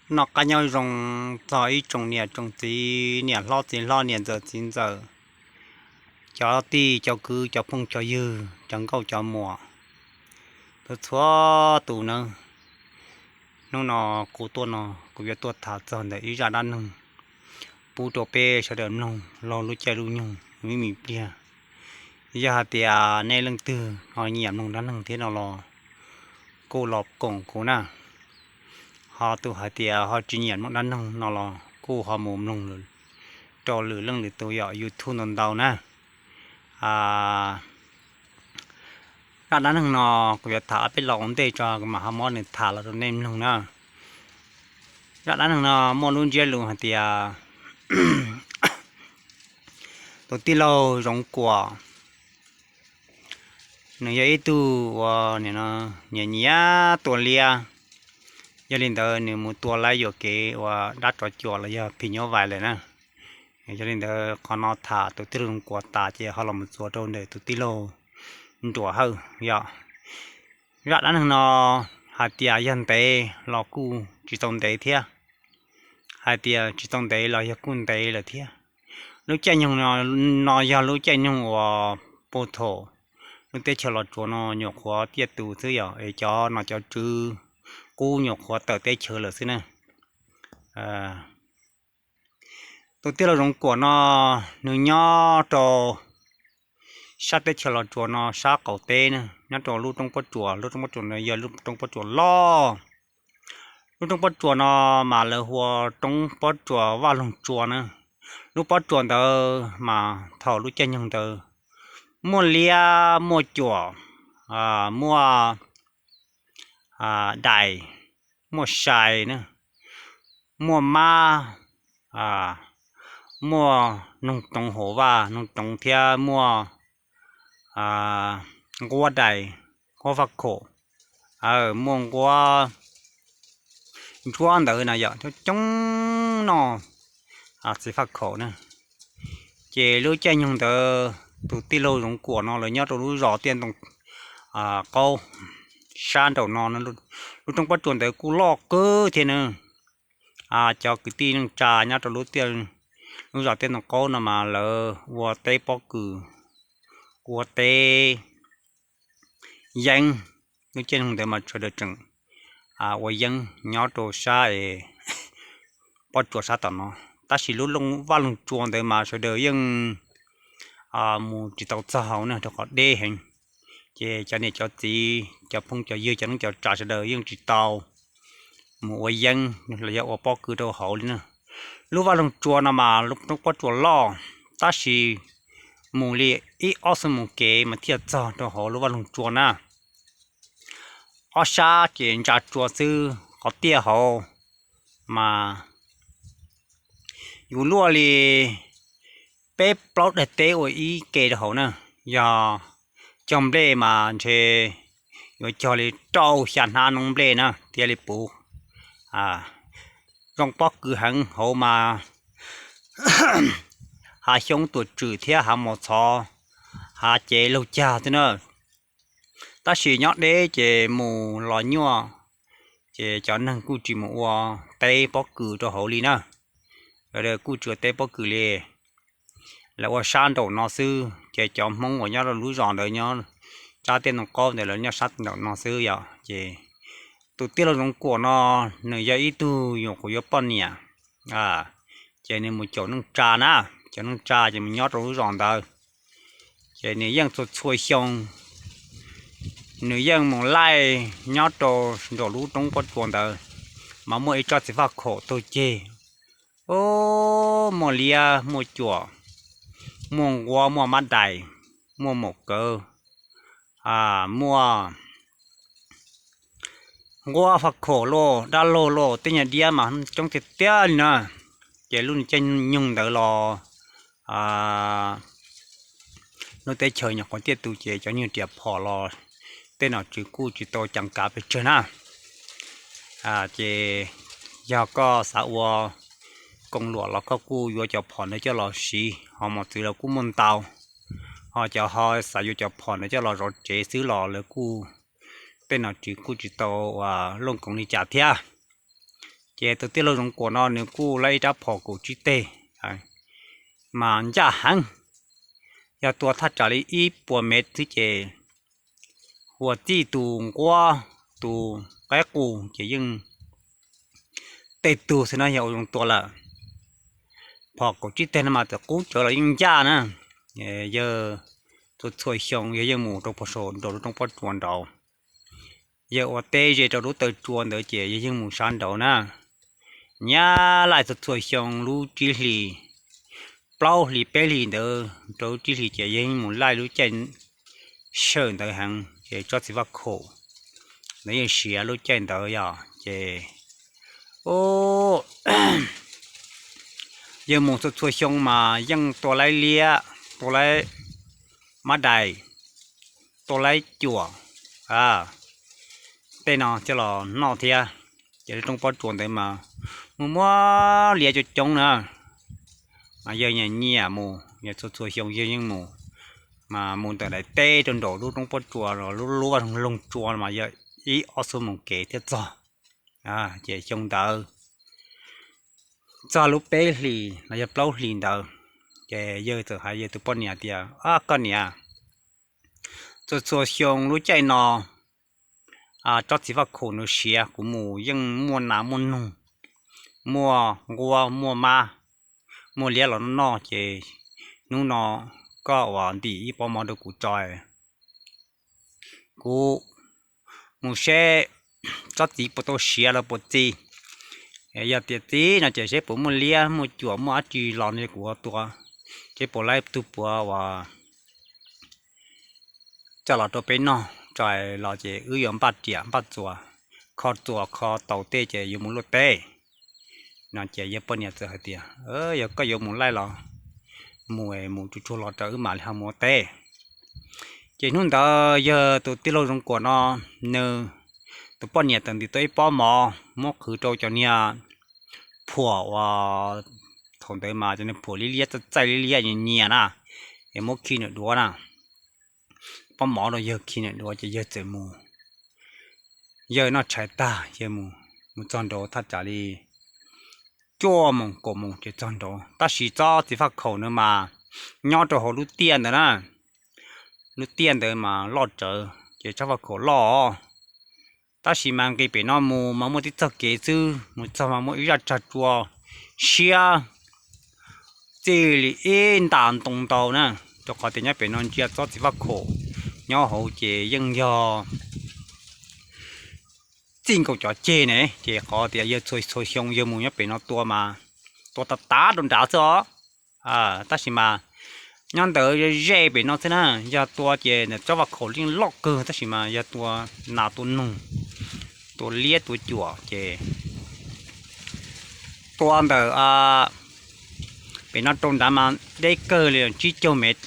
Noj qab nyob zoo txog ib tsoom niam tsoom txiv, niam hlob txiv hlob, niam ntxawm txiv ntxawm, cov tij cov kwv, cov phooj cov ywg, cov nkauj cov muam, txhua txhua tus nawb. Hnub no kuv tuaj no kuv yuav tuaj tham txog ntawm ib zaj dab neeg pub rau peb sawv daws mloog laug lub caij lub nyoog me me pliag. Yog hais tias nej leej twg ho nyiam mloog dab neeg thiab no los kuj los koom kuv na. Ho tus hais tias ho tsis nyiam mloog dab neeg no los kuj ho mus mloog rau lwm leej lwm tus yom, YouTube ntau ntau na. Zaj dab neeg no kuv yuav tham ob peb lo ua ntej tso kuv mam ho muab nws tham los rau nej mloog na. Zaj dab neeg no muaj lub ntsiab lus hais tias tus tij laug Zoov Kuam, nws yog ib tug uas nyiam nyiam tua liab. Yog li ntawd nws mus tua laib yuam kev ua dab tsov cuam los yog phim nyuj vais lawm na. Yog li ntawd qhov no tham tus tij laug Zoov Kuam tas ces ho los mus txuas rau ntawm tus tij laug Nruas Hawj yom. Zaj dab neeg no hais tias yog ntev los kuj tsis tau ntev thiab, hais tias tsis tau ntev los yog kuj ntev lawm thiab. Lub caij nyoog no yog lub caij nyoog uas puag thaum lub teb chaws Los Tsuas no nyuam qhuav tiaj tus xwb yom, es cov nom cov tswv qub nyuam qhuav tawm teb chaws lawm xwb na. Tus tij laug Zoov Kuam no nws nyob rau sab teb chaws Los Tsuas no sab qaum teb na, nyob rau lub roob pob tsuas. Lub roob pob tsuas no yog lub roob pob tsuas loj. Lub roob pob tsuas no mas lawv hu ua roob pob tsuas Vaj Loog Tsua na. Lub pob tsuas ntawd mas thaum lub caij nyoog ntawd muaj liab muaj cuam, muaj dais, muaj sai na, muaj mab, muaj noog toov hauv vaj noog toov thiab muaj nquab dais, nquab faj khaum, muaj nquab ntsuab ntawd na yom, coob coob noj txiv faj khaum na. Ces lub caij nyoog ntawd tus tij laug Zoov Kuam no lawv nyob rau lub zos Tiaj Ntoo Qaub sab nraum no. Lub roob pob tsuas ntawd kuj loj kawg thiab na. Cov kwv tij neej tsa nyob rau lub zos Tiaj Ntoo Qaub no mas lawv ua teb pob kws, ua teb yeeb. Lub caij nyoog ntawd mas sawv daws tseem ua yeeb nyob rau sab pob tsuas sab tom no. Tab sis lub Vaj Loog Tsua ntawd mas sawv daws yeej mus tsis tau txog hauv na rau qhov deb heev. Ces cov niam cov txiv, cov phooj cov ywg, cov neej cov tsa sawv daws yeej tsis tau mus ua yeeb los yog ua pob kws rau hauv li na. Lub Vaj Loog Tsua no mas lub roob pob tsuas loj, tab sis mus li ib ob xuab moos kev mas thiaj txog rau hauv lub Vaj Loog Tsua na. Ob sab ces ntsa tsua xwb, qhov tiaj hauv mas yus luaj li peb plaub daim teb ua ib ke rau hauv na. Yog cog nplej mas ntshe yuav cog li rau xya hnab noob nplej na thiaj li puv. Zoo pob kws heev, hauv mas hav xyoob tuam tswm thiab hav mos txhov, hav cev laug cag xwb na. Tab sis nyob deb ces mus los nyuaj, ces cov neeg kuj tsis mus ua teb pob kws rau hauv li na. Lawv kuj tsis ua teb pob kws li. Lawv ua sab nraum no xwb, ces cov Hmoob uas nyob rau lub zos ntawd nyob sab Tiaj Ntoo Qaub ntawd lawv nyob sab nraum no xwb yom. Ces tus tij laug Zoov Kuam no nws yog ib tug nyuam qhuav yuav poj niam, ces nws mus caum neej tsa na, caum neej tsa ces mus nyob rau lub zos ntawd. Ces nws yeej txhua txhua xyoo nws yeej mus laij nyob rau nraum lub roob pob tsuas ntawd, mas muaj ib tsob txiv faj khaum taug ceg, muaj liab muaj cuam, muaj nquab muaj mab dais, muaj maum kawv, muaj nquab faj khaum lauj, dab laug lauj, tej nyuag diab mas coob tiag tiag li na. Ces lub caij nyoog ntawd los lub teb chaws nyuam qhuav tiaj tus ces cov nyuag riam phom los tej nom tswv kuj tsis tau ceev kav pes tsawg na. Ces yog koj xav ua koom luam los koj kuj yuav cov phom ntawd coj los siv, ho mos txwv los kuj muaj ntau. Ho cov ho xav yuav cov phom ntawd coj los zov tsev xwb los lawv kuj, tej nom tswv kuj tsis tau ua looj koov li cas thiab. Ces tus tij laug Zoov Kuam no nws kuj laib ib rab phom kaum tsib teg mas ncaj heev. Yog tua thaj tsam li ib puas mev xwb ces huas txij tus nquab tus qaib qus ces yeej tej tug xwb no yog ua zoo tua lawm. Phom kaum tsib teg no mas txawm qub tsawv los yeej ncaj na. Yawg txhua txhua xyoo yawg yeej mus rau puag saum nraum lub roob pob tsuas nraud. Yawg ua teb ze rau lub taw tsua ntawd ces yawg yeej mus sab nraud na. Nyab laij txhua txhua xyoo lub tsib hlis, plaub hlis peb hlis ntawd rau lub tsib hlis ces yawg yeej mus laij lub caij sawm ntawd heev ces tsob txiv vaj khaum ntawd yeej siav lub caij ntawd yog ces yawg mus txhua txhua xyoo mas yeej tua laib liab, tua laib mab dais, tua laib cuam, tej no coj los noj thiab. Ces lub roob pob tsuas ntawd mas muaj muaj liab coob coob na. Mas yawg nyiam nyiam mus, yawg txhua txhua xyoo yawg yeej mus, mas mus ntawm daim teb rau nraum lub roob pob tsuas los lub lub vaj loog tsua mas yog ib ob xuab moos kev thiaj txog. Ces xyoo ntawd txog lub peb hlis los yog plaub hlis ntawd, ces yawg txawm hais yawg tus poj niam tias, Koj niam, txhua txhua xyoo lub caij no tsob txiv vaj khaum nws siav, kuv mus yeej muaj nas muaj noog, muaj nquab muaj mab, muaj liab los noj noj, ces hnub no koj uas ntim ib pob mov rau kuv tso, kuv mus seb tsob txiv puas tau siav los puas txi. Yog tias txi no ces seb puas muaj liab muaj cuam muaj dab tsi los no kuv ua tua, seb puas laib tug puav uas coj los rau peb noj tso, los ces wb yuav npaj riam npaj txuas, kho txuas kho taus tej ces yuav mus luaj teb. No ces yawg poj niam txawm hais tias, Yog koj yuav mus laij los mus, mus tsuag tsuag los rau wb mam li ho mus ua teb. Ces hnub ntawd yawg tus tij laug Zoov Kuam no, nws tus poj niam txawm ntim tau ib pob mov muab qhwv rau cov niag phuam uas thaum ntawd mas cov niag phuam liab liab txaij txaij liab liab nyias nyias na, es muab khi nram duav na. Pob mov rau yawg khi nram duav ces yawg txawm mus. Yawg noj tshais tag yawg mus, mus txog nraud thaj tsam li cuaj moos kaum moos ces txog nraud, tab sis tsob txiv faj khaum ntawd mas nyob rau hauv lub tiaj ntawd na. Lub tiaj ntawd mas loj tsawv ces tsob faj khaum loj. Tab sis mas nqis pem no mus mas muaj tib txoj kev xwb, mus txog mas muaj ib zaj tsag tsua siab txij li ib ntas ntoo ntau na, rau qhov tias nyob pem no ntsia tsob txiv faj khaum nyob hauv ces yeej yog txij nkaus cov ceg ne, ces qhov tias yawg txhua txhua xyoo yawg mus nyob pem no tua mas tua tas tas rau nrad xwb os. Tab sis mas nyob ntawd ze pem no xwb na, yog tua ces tsob faj khaum yeej loj kawg tab sis mas yog tua nas tua noog, tua liab tua cuam ces tua ntawm pem no rau nrad mas deb kawg li tsib caug mev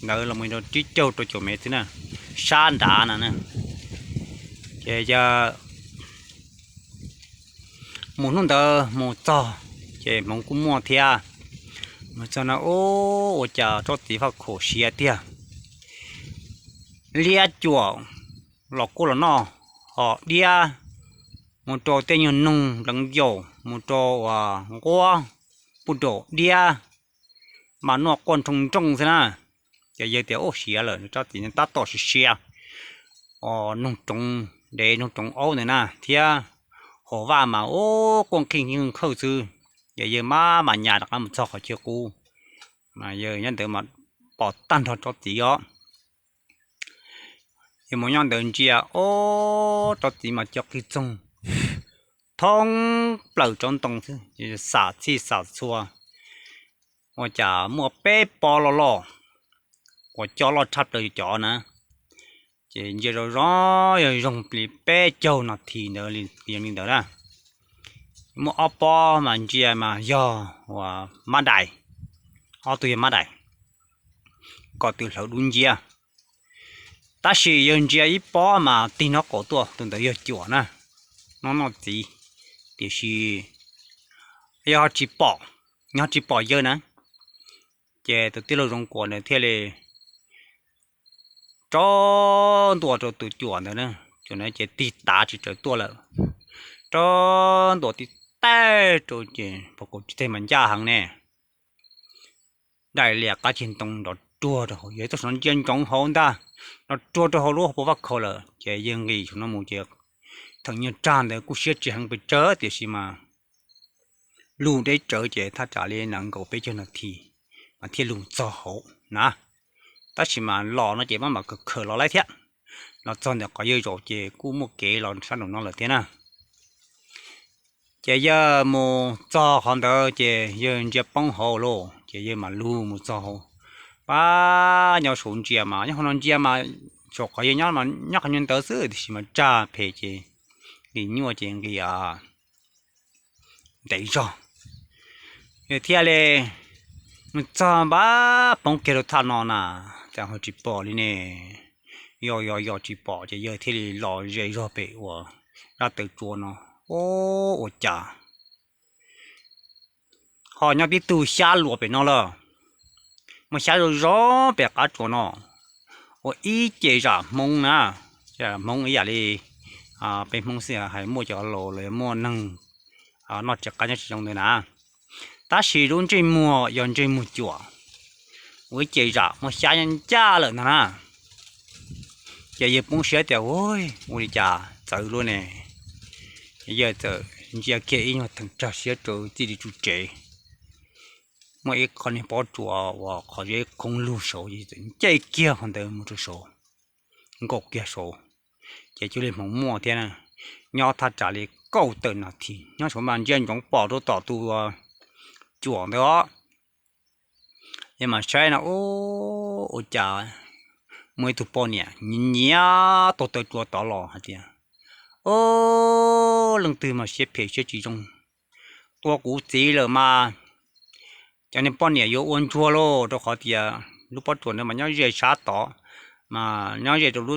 ntawd los rau tsib caug rau caum mev xwb na, sab nrad no na. Ces yog mus hnub ntawd mus txog ces hmoov kuj muaj thiab. Mus txog no ua cas tsob txiv faj khaum siav tiag, liab cuam los kuj los noj, ho diab mus rau tej nyuag noog npleev yaum mus rau uas nquab puj nraum diab mas noj quaj nroo nrooj xwb na. Ces yawg tias ua siav lawm, tsob txiv tab tom siav siav, noog roov dev noog roov aub ntawd na thiab, hauv vaj mas ua quaj nqhij nqhawj xwb. Ces yawg maj mam nyas rov qab mus txog qhov chaw qub, mas yawg nyob ntawd mas pom tag nrho tsob txiv os. Yawg mus nyob ntawd ntsia, o, tsob txiv mas co qig txoog thoob plaws tsob ntoo xwb, xam txhij xam txhua. Ua cas muaj peb pob loj loj uas co loj tshaj plaws cov na. Ces ntsia zoo zoo yog zoo li peb caug no thi ntawd li ntawd na. Muaj ob pob mas ntsia mas yog uas mab dais, ob tug yog mab dais, kom tws hlawv dub nciab. Tab sis yawg ntsia ib pob mas tig nraub qaum tuaj, tus ntawd yog cuam na, noj noj txiv, tiam sis yog tsis pom, yog tsis pom yawg na. Ces tus tij laug Zoov Kuam ntawd thiaj li rov ntua rau tus cuam ntawd, cuam ntawd ces tig tav tsis tawm tuaj lawm, rov ntua tib taij rau ces pom kaum tsis teg mas ncaj heev ne. Daim lias qab ceg ntoo nrov ruag rau hauv, yawg tuaj saum no ntsia ntsoov hauv ntag, nrov ruag rau hauv lub hauv paus vaj khaum lawm ces yawg nqis saum no mus ces theem nyuag rag ntawd kuj siab tsis heev pes tsawg tiam sis mas lug deb tsawv ces thaj tsam li nees nkaum peb caug nas this mas thiaj lug txog hauv na. Tab sis mas los no ces maj mam khawm khawm los laib thiab, los txog ntawm qhov yawg zaum ces kuj muaj kev los sab nraum no lawm thiab na. Ces yawg mus txog qhov ntawd ces yawg ntsia poob hauv lauj, ces yawg mam lug mus txog hauv. Pab nyob saud ntsia mas nyob hauv no ntsia mas saum qhov yawg nyob, nyob qhov nyuag ntawd xwb tiam sis mas rag phem ces nqis nyuaj ces nqis ntev zog. Yawg thiaj li mus txog npab poob kiag rau thaj no na, cas ho tsis pom li ne. Yog yog yog tsis pom ces yawg thiaj li los ze zog pem uas zaj taw tsua no. Ua cas ho nyob tib tug xyab luas pem no lawm. Muaj xyab zoo zoo pem qab tsuas no, ua ib ce zam Hmoob na, Hmoob ib yam li peb Hmoob xwb hais muaj cov laus los yog muaj neeg noj tsis qab nyob tsis zoo ntawd na. Tab sis lub ntsej muag yog ntsej muag cuam, ua ib ce zam muaj xyab ncaj lawm ntag na. Ces yawg poob siab tias, ua li cas txawv luaj ne. Yawg txawm ntsia kiag ib nyuag theem rag siab rau txij li tsuj tsev, muaj ib qho niag pob tsuas uas qhov zeb qoob lug saud, yawg txawm ncaij kiag qhov ntawd mus rau saud, nkaum kiag saud, ces cuag li hmoov muaj thiab na. Nyob thaj tsam li kaum tawm nas this nyob saud mas ntsia ntsoov pom rau tom tus cuam ntawd os. Yawg mam saib no, ua cas muaj ib tug poj niam nyiav nyiav taug taw tsua tod los hais tias, o, leej twg mas siab phem siab tsis zoo, tua kuv txiv lawm mas. Cov niag poj niam yuav ua ntsuag lauj, rau qhov tias lub pob tsuas ntawd mas nyob ze sab tod, mas nyob ze rau